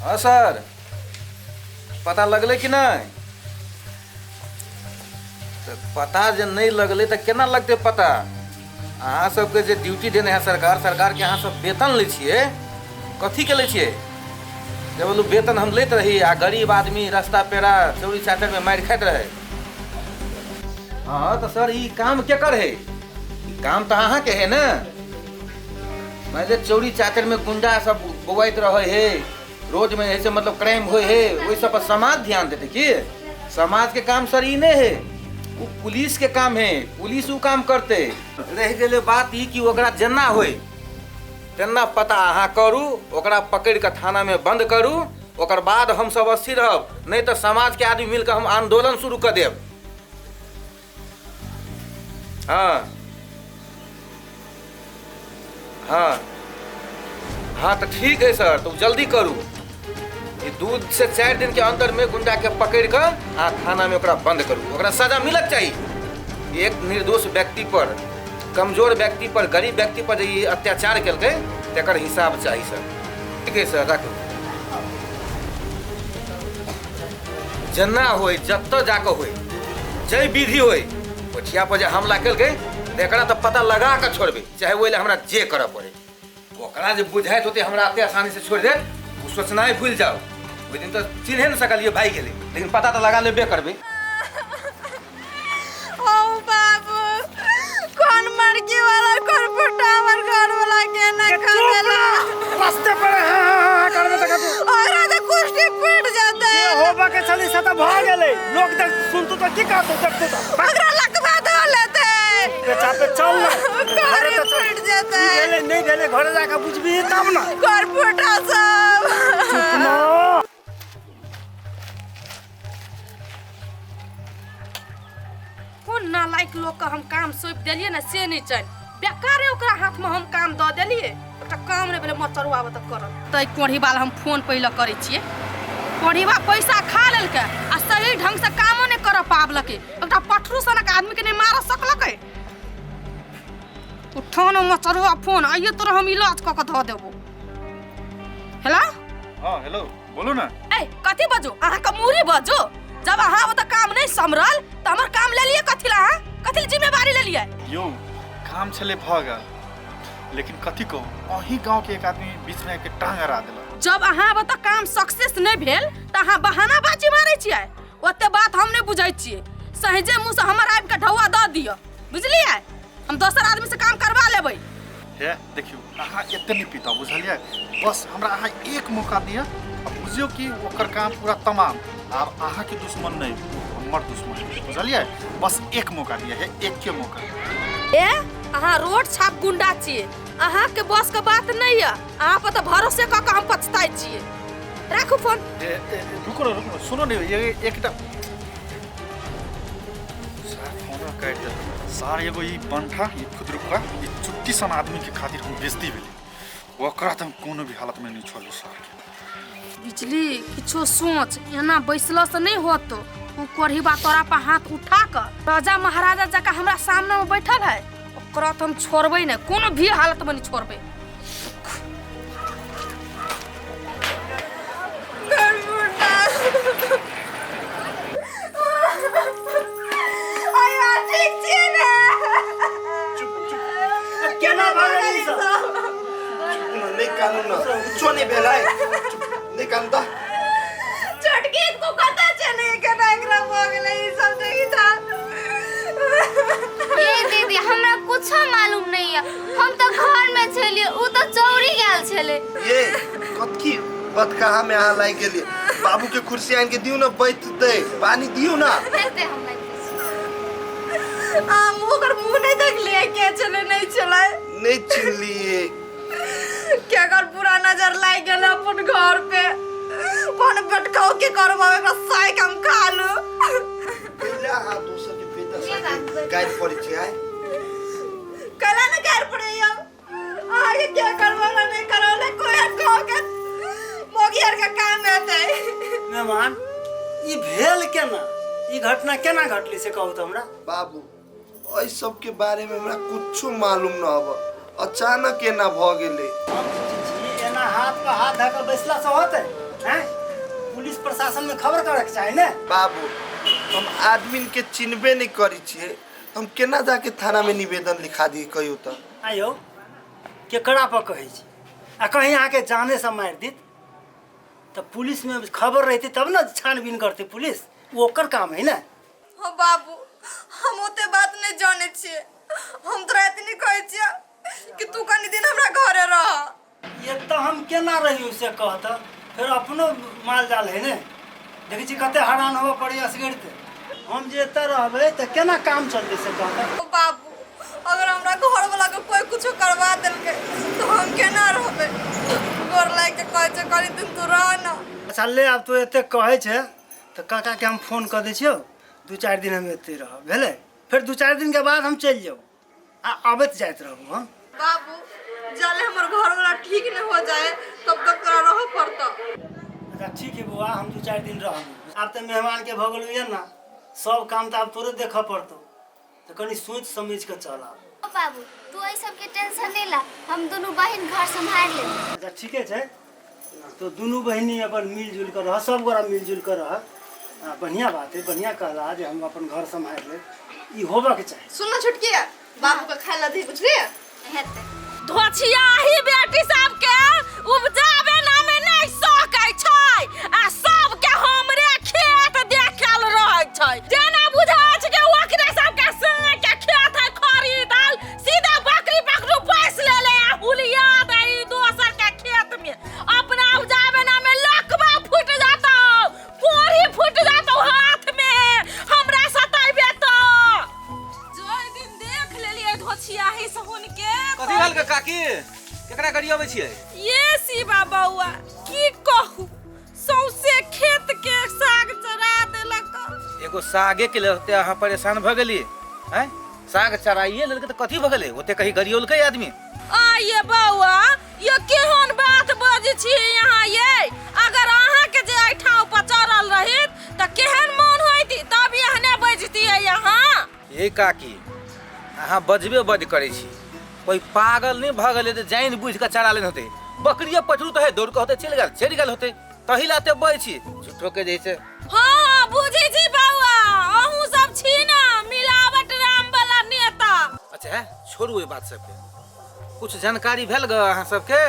हँ सर, पता लगलै कि नहि? तऽ पता जे नहि लगलै तऽ केना लगतै पता? अहाँ सबके जे ड्यूटी देने है सरकार, सरकारके अहाँ सब वेतन लै छियै, कथीके लै छियै? जे बोलू वेतन हम लैत रही आ गरीब आदमी रास्ता पेड़ा चौरी चाचरमे मारि खाइत रहै। हँ तऽ सर ई काम केकर है? ई काम तऽ अहाँके है ने। मानि लिअ चौरी चाचरमे गुंडा सब बौआइत रहै है, रोडमे ऐसे मतलब क्राइम होइ है, ओहि सब पर समाज ध्यान देतै की? समाजके काम सर ई नहि है, ओ पुलिसके काम है, पुलिस ओ काम करतै। रहि गेलै बात ई कि ओकरा जेना होइ तेना पता अहाँ करू, ओकरा पकड़ि कऽ थानामे बन्द करू, ओकर बाद हमसब अस्थिर रहब, नहि तऽ समाजके आदमी मिलकऽ हम आन्दोलन शुरू कऽ देब। हँ हँ हँ तऽ ठीक है सर, तऽ जल्दी करू। ई 2 से 4 दिन के अंदर में गुंडा के पकड़ कऽ आ थाना में ओकरा बंद करू, ओकरा सजा मिलक चाही। एक निर्दोष व्यक्ति पर, कमजोर व्यक्ति पर, गरीब व्यक्ति पर जे ई अत्याचार केलकै तकर हिसाब चाही सर। ठीक है सर, राखू। जेना होय, जतऽ जाकऽ होय, जै विधि होय, कोठिया पर जे हमला केलकै एकरा तऽ पता लगा कऽ छोड़बै, चाहे ओहि लए हमरा जे करऽ पड़े। ओकरा जे बुझाइत होतै हमरा एते आसानी से छोड़ि देत, ओ सोचनाइ भूलि जाउ। ओहि दिन तऽ चिन्हे नहि सकलियै, भागि गेलै, लेकिन पता तऽ लगा लेबे करबै। ओ बाबू, कौन मरकी वाला कौन फुटा हमर घर वाला के ना खा देला। रास्ते पर हाँ हाँ हाँ करबे त कतौ ओकरा तो कुर्सी फूट जाता जे है। होबा के छली से त भ गेलै। लोक देख सुनतु त की कहतौ, देखतौ त ओकरा लकवा धो लेते। बेचा पे चल ना, घर घरे त चल। फूट जाता की है। भेलै नहीं भेलै घरे जाके बुझबी तब ना। घर फूटा सब। चुप ना। कोन नालायक लोकके हम काम सौंपि देलियै ने से नहि चल बेकारे ओकरा हाथमे हम काम दऽ देलियै, एकटा काम नहि भेलै। मचरुआ तऽ करत तऽ कोढ़ीबा हम फोन पहिले करै छियै। कोढ़ीबा पैसा खा लेलकै आ सही ढङ्गसँ कामो नहि करऽ पाबलकै, एकटा पठरू सनक आदमीके नहि मारऽ सकलकै। उठान मचरुआ फोन, आइए तोरा हम इलाज कऽ कऽ धऽ देबो। हेलो। हाँ हेलो, बोलू ना। ए कथी बजू, अहाँके मूरी बजू? जब अहाँ ओतऽ काम नहि सम्हरल तऽ हमर काम लेलियै कथी ला? अहाँ कथी ला जिम्मेवारी लेलियै? यौ काम छलै भऽ गेल, लेकिन कथी कहू, अहीं गांव के एक आदमी बीच में आके टांग अड़ा देलक। जब अहाँ ओतऽ काम सक्सेस नहि भेल तऽ अहाँ बहानाबाजी मारै छियै। ओते बात हम नहि बुझै छियै, सहजे मुँह से हमर आबि कऽ ढौआ दऽ दिअ, बुझलियै? हम दोसर आदमी से काम करवा लेबै। हे देखियौ, अहाँ एते नहि पीता, बुझलियै? बस हमरा अहाँ एक मौका दिअ आ बुझियौ कि ओकर काम पूरा तमाम। आब अहाँके दुश्मन नहि, हमर दुश्मन, बुझलियै? बस एक मौका दिअ, हे एके मौका। ए अहाँ रोड छाप गुंडा छियै, अहाँके बस के बात नहीं है, अहाँ पर तऽ भरोसे कऽ कऽ हम पछताइ छियै। राखू फोन। ए, ए, रुको ना, रुको ना, सुनो ने, ये एकटा सार फोन काटि देलक सार। एगो ई बंठा, ई खुदरुका, ई चुट्टी सन आदमी के खातिर हम बेइज्जती भेली। ओकरा तऽ हम कोनो भी हालत में नहीं छोड़बै सार के। बिजली किछो सोच, एना बैसला से नहीं होतो। ओ कोढ़ीबा तोरा पर हाथ उठा कऽ राजा महाराजा जकाँ हमरा सामने में बैठल है, ओकरा तऽ हम छोड़बै नहि, कोनो भी हालत में नहीं छोड़बै। केना भऽ गेल ई सब? नहि कानू न, कुछो नहि भेलै, नहि कानू तऽ। छोटकी को कता चले केना एकरा भऽ गेलै ई सब देखी था। ये दीदी, हमरा कुछो मालूम नहीं है, हम तो घर में छलिए, उ तो चौरी गेल छले। ये कथी बतकहा में अहाँ लागि गेलियै? बाबू के कुर्सी आनि के दियौ ने, बैठतै, पानी दियौ ना। देते हम लागि। हम ओकर मुंह नहीं देखलिए के चले नहीं चले। नहीं चिन्हलियै। के अगर बुरा नजर लागि गेल अपन घर पे, कोन बटकाउ के करबा एकरा साइक हम खा लू। कैला अहाँ दोसर के बेटा साथे गारि पड़ै छै आइ? कैला ने गारि पड़ै यौ? अहाँके के करबो ना नहीं करबो ना, कोई आर गाँव के मोगी आर के काम हेतै। मेहमान, ई भेल केना? ई घटना केना घटली से कहू तऽ हमरा। बाबू, एहि सबके बारे में हमरा कुछो मालूम न हब, अचानक एना भ गेलै। हम सोचै छी एना हाथ पर हाथ धऽ कऽ बैसला से होतै? हैं? प्रशासन में खबर करे के चाही ने। बाबू हम आदमी के चिन्हबे नहीं करी छियै, हम केना जाके थाना में निवेदन लिखा दी कहियो त? आयो केकरा पर कहै छी, आ कहीं अहाँके जाने से मारि देत तऽ पुलिस में खबर रहती तब ना छानबीन करते पुलिस, वो ओकर काम है ना। हो बाबू हम ओते बात नहीं जाने छियै, हम तोरा एतनी कहै छियै कि तू कनी दिन हमरा घरे रह। ये तो हम केना रही से कहता, फिर अपनो माल जाल है ने, देखै छी कते हरान होबऽ पड़ै असगर ते, हम जे एतऽ रहबै तऽ केना काम चलतै से कहता। ओ बाबू अगर हमरा घर वाला के कोई कुछो करवा देलकै तो हम केना रहबै, गोर लागि के कहै छै कनी दिन तू रह ना। अच्छा ले आब तू एते कहै छै तऽ काका के हम फोन कऽ दै छियौ, 2-4 दिन हम एते रहब भेलै, फेर 2-4 दिन के बाद हम चलि जाउ आ आबैत जाइत रहब हम। बाबू जाले हमर घर वाला ठीक नहीं हो जाए तब तक तोरा रह पड़ता। अच्छा ठीक है बौआ, हम 2-4 दिन रहब। आब तऽ मेहमान के भऽ गेलौ ना, सब काम तऽ आब तोरे देखऽ पड़तौ, तऽ कनि सोचि समझि कऽ चल आब। ओ बाबू तू एहि सबके टेंशन नहीं ला, हम दुनू बहिन घर सम्हारि लेब। अच्छा ठीके छै, तो दुनू बहिनी अपन मिलजुल कऽ रह, सब गोरा मिलजुल कऽ रह, बढ़िया बात है, बढ़िया कहला जे हम अपन घर सम्हारि लेब, ई होबऽ के चाही। सुन ना छोटकी, बाबू के खाय ला दी बुझलिए? हेतै। धोछियाही बेटी सबके उपजाबे नामे नहीं सकै छै, आ सबके हमरे खेत देखल रहै छै, जेना बुझाइ छै कि ओकरे सबके संग के खेत है खरीदल, सीधा बकरी पकड़ू पैस ले ले आ हुलिया दे दोसर के खेत में, अपना उपजाबे नामे लकवा फूट जातौ, कोढ़ी फूट जातौ हाथ में, हमरा सताइबे तो। जो दिन देख लेलिए धोछियाही से हुनके। कथी भेल के काकी, केकरा गरियाबै छियै? ये शिवा बौआ की कहू, सौंसे खेत के साग चरा देलक। एगो सागे के लते अहाँ परेशान भऽ गेलियै हैं? साग चराइए लेलकै तऽ कथी भऽ गेलै, ओते कहीं गरियौलकै आदमी? आ ये बौआ ये केहन बात बजै छियै यहाँ ये, अगर अहाँ के जे एहिठाम पर चढ़ल रहित तऽ केहन मन होइत, तब एहने बजतियै यहाँ। ये काकी अहाँ बजबे बड करै छी, कोई पागल नहीं भऽ गेलै जे जानि बुझि कऽ चरा लेने होतै, बकरिए पछरू तऽ है दौड़ कऽ होतै चलि गेल, चलि गेल होतै, तही लाते बजै छी झूठो के जे छै। हाँ बुझै छी बौआ, अहूँ सब छी ना मिलावट राम वाला नेता। अच्छा है छोड़ू ओहि बात सबके, कुछ जानकारी भेल ग अहाँ सबके?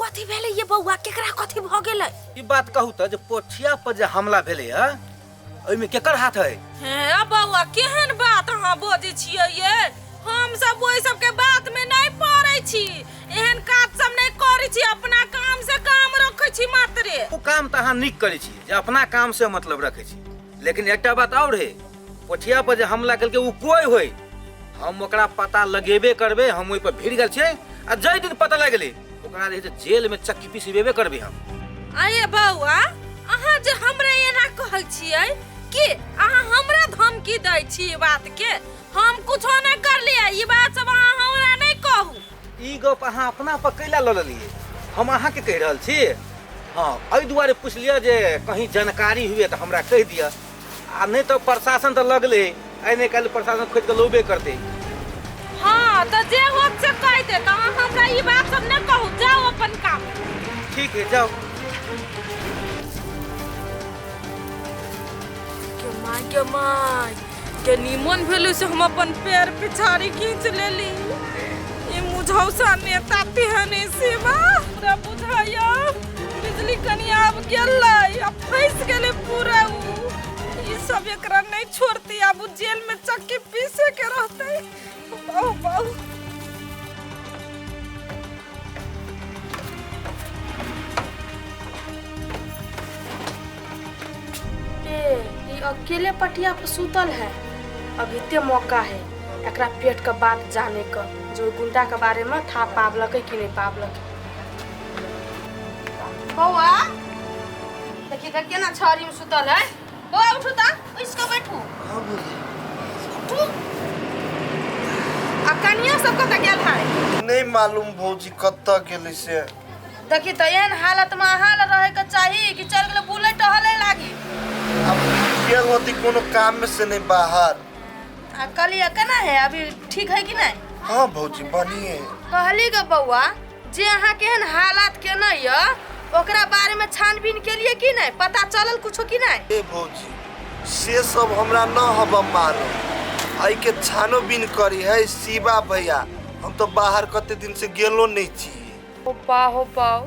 कथी भेलै ये बौआ, केकरा कथी भऽ गेलै? ई बात कहू तऽ जे पोठिया पर जे हमला भेलै है ओहिमे केकर हाथ है? हे बौआ केहन बात अहाँ बजै छियै ये, हम सब ओहि सबके बात में नहीं पड़ै छी, एहन काज सब नहीं करै छी, अपना काम से काम रखै छी मात्रे। ओ काम तऽ अहाँ नीक करै छी जे अपना काम से मतलब रखै छी, लेकिन एकटा बात और है, पोठिया पर जे हमला केलकै ओ कोई होय, हम ओकरा पता लगेबे करबै, हम ओहि पर भिड़ गेल छियै, आ जाहि दिन पता लागि गेलै ओकरा जे जेल में चक्की पिसबेबे करबै हम। आये बौआ अहाँ जे हमरा एना कहै छियै कि अहाँ हमरा धमकी दै छी बात के, हम कुछो नहीं करलियै, ई बात सब अहाँ हमरा नहीं कहू। ई गप अहाँ अपना पर कैला लऽ लेलियै, हम अहाँके कहि रहल छी। हाँ एहि दुआरे पुछलियै जे कहीं जानकारी हुए तऽ हमरा कहि दिअ, आ नहि तऽ प्रशासन तऽ लगलै, आइ नहि काल्हि प्रशासन खोजि कऽ लौबे करतै। हाँ तऽ जे होत से कहि देत, अहाँ हमरा ई बात सब नहि कहू, जाउ अपन काम। ठीक है जाउ। के my के निमन भेलू से हम अपन पैर पिछाड़ी खींच लेली, ई मुझौसा नेता तेहन सेवा हमरा बुझाइया बिजली कनि आब गेलै आ फंसि गेलै पूरा उ, ई सब एकरा नहीं छोड़ती, आब उ जेल में चक्की पीसे के रहतै। बहु बहु अकेले पटिया पर सुतल है, अभी ते मौका है एकरा पेट के बात जाने का, जो गुंडा के बारे में था पाबलकै कि नहीं पाबलकै। बौआ देखिए त केना छाड़ी में सुतल है। बौआ उठू त, इसको बैठू। हां बोली उठू। आ कनिया सब कत गेल है? नहीं मालूम भौजी कत गेलै से। देखी त एहन हालत में अहाँ ल रहे के चाही कि चल गेल बुलै टहले लागी। अब गेल होती कोनो काम में से नहीं बाहर। आ कलिया केना है, अभी ठीक है कि नहीं? हाँ भौजी बढ़िए। कहली ग बौआ जे अहाँ केहन हालात केना य ओकरा बारे में छानबीन केलिए कि नहीं पता चलल कुछो कि नहीं ए भौजी से सब हमरा न हब मालूम एहि के छानोबीन करी है शिवा भैया हम तो बाहर कते दिन से गेलो नहीं छी हो बा हो बाओ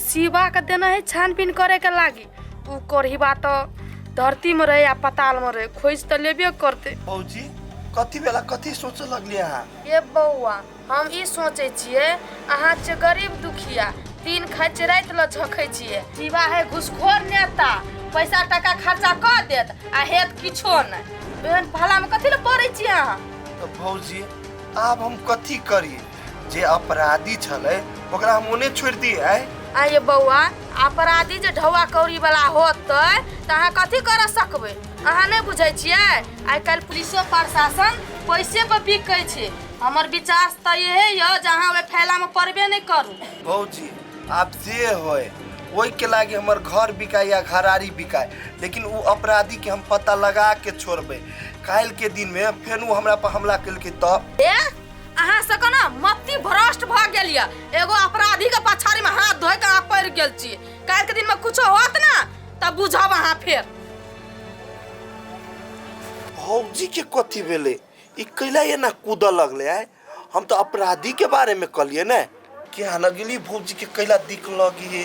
शिवा के देना है छानबीन करे के लागी उ करहीबा तो धरती में रहे या पताल में रहे खोज तो लेबे करते भौजी कथी बेला कथी सोचे लगली अहाँ ये बौआ हम ई सोचै छियै अहाँ छियै गरीब दुखिया दिन खाइ छियै राति लऽ झखै छियै जीवा है घुसखोर नेता पैसा टाका खर्चा कऽ देत आ हेत किछो नहि एहन भलामे कथी लए पड़ै छियै अहाँ तऽ भौजी आब हम कथी करी जे अपराधी छलै ओकरा हम ओने छोड़ि दिए आय आ ये बौआ अपराधी जे ढौआ कौड़ी वाला होतै तऽ अहाँ कथी कर सकबै अहाँ नहि बुझै छियै आइ काल्हि पुलिसो प्रशासन पैसे पर बिकै छै हमर विचार तऽ इहे यऽ जे अहाँ ओहि फैलामे पड़बे नहि करू भौजी आब जे होय ओहिके लागी हमर घर बिकाय या घरारी बिकाय लेकिन ओ अपराधी के हम पता लगा के छोड़बै काल्हि के दिन में फेर ओ हमरा पर हमला केलकै तब ए अहाँ सबके ने मत्ती भ्रष्ट भऽ गेल यऽ एगो अपराधी के पछाड़ी में हाथ धोइ के अहाँ पड़ि गेल छी काल्हि के दिन में कुछो होत ने तब बुझब अहाँ फेर भौजी के कथी भेलै ई कैला एना कूदऽ लगलै आय हम तऽ अपराधी के बारे में कहलियै ने कि न गेली भौजी के कैला दिख लगी है।